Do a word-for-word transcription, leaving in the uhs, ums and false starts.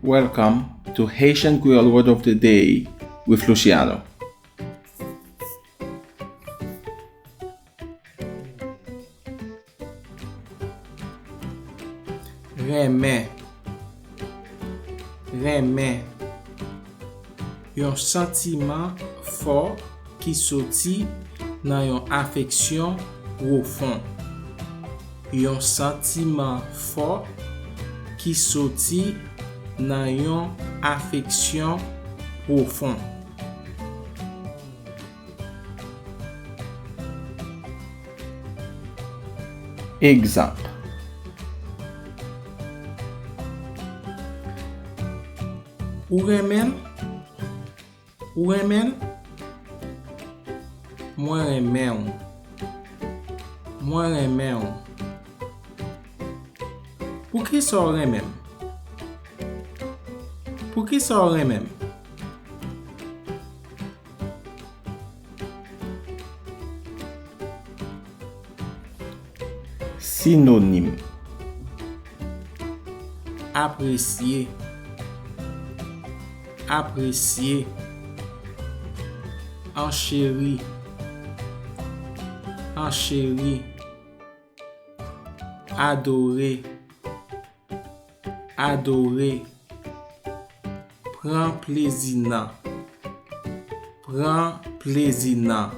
Welcome to Haitian Creole Word of the Day with Luciano. Renmen. Renmen. Yon santiman fò ki soti nan yon afeksyon pwofon. Yon santiman fò ki soti nan yon afeksyon pwofon. Egzanp. Ou renmen l? Ou renmen l? Mwen renmen w. Mwen renmen w. Poukisa w renmen m? Poukisa w renmen m? Sinonim. Apresye. Apresye. Ancheri. Ancheri. Adore. Adore. Pran plezi nan. Pran plezi nan.